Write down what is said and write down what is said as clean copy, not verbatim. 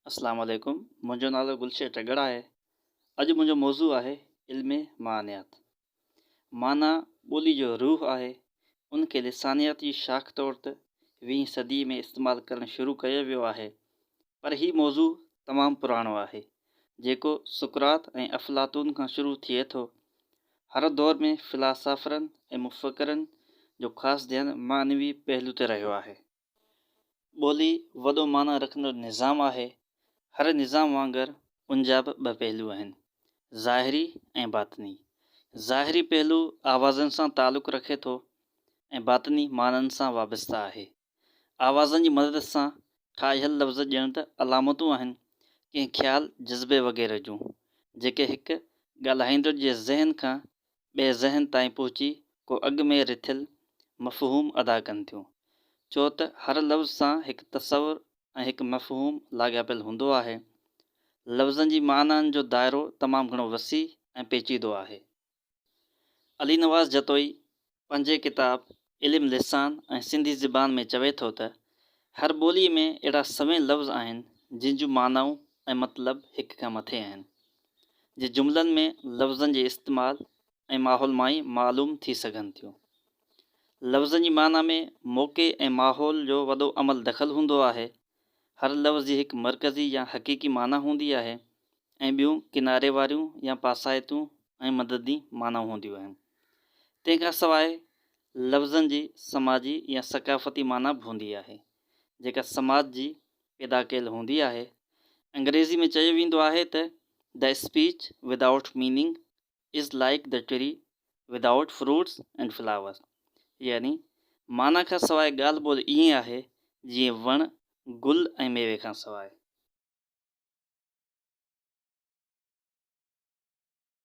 اسلام عليڪم منهنجو نالو گلشير ٽڳڙ آهي اڄ منهنجو موضوع آهي علم معانيات معنيٰ ٻولي جو روح آهي ان کي لسانيات جي شاخ طور ته ويهين صدي ۾ استعمال ڪرڻ شروع ڪيو ويو آهي پر هي موضوع تمام پراڻو آهي جيڪو سقراط ۽ افلاطون کان شروع ٿئي ٿو هر دور ۾ فلاسافرن ۽ مفڪرن جو خاص ڌيان معنوي پهلو تي رهيو آهي. ٻولي وڏو معنيٰ رکندڙ نظام آهي. هر نظام وانگر ان جا به ٻه پهلو آهن، ظاهري ۽ باطني. ظاهري پهلو آوازن سان تعلق رکي ٿو ۽ باطني معنن سان وابسته آهي. آوازن جي مدد سان ٺاهيل لفظ ڄڻ ته علامتون آهن ڪنهن خيال، جذبي وغيره جون، جيڪي هڪ ڳالهائيندڙ جي ذهن کان ٻئي ذهن تائين پهچي ڪو اڳ ۾ رٿيل مفهوم ادا ڪن ٿيون. ڇو ته هر لفظ سان هڪ تصور ۽ هڪ مفهوم لاڳاپيل هوندو آهي. لفظن جي معنائن جو دائرو تمام گهڻو وسيع ۽ پيچيدو آهي. علي نواز جتوئي پنهنجي ڪتاب علم لسان ۽ سنڌي زبان ۾ چوي ٿو ته، هر ٻوليء ۾ اهڙا سوين لفظ آهن، جن جون معنائون ۽ مطلب هڪ کان مٿي آهن، جي جملن ۾ لفظن جي استعمال ۽ ماحول مان ئي معلوم ٿي سگهن ٿيون. لفظن جي معنيٰ ۾ موقعي ۽ ماحول جو وڏو عمل دخل هوندو آهي. هر لفظ جي هڪ مرڪزي يا حقيقي معنيٰ هوندي آهي ۽ ٻيون ڪناري واريون يا پاسائتيون ۽ مددي معنائون هونديون آهن. تنهن کان سواء لفظن جي سماجي يا ثقافتي معنيٰ به هوندي آهي، جيڪا سماج جي پيدا ڪيل هوندي آهي. انگريزي ۾ چيو ويندو آهي ته The speech without meaning is like the tree without fruits and flowers يعني معنيٰ کان سواء ڳالهه ٻولهه ائين آهي جيئن وڻ گل ۽ ميوي کان سواء.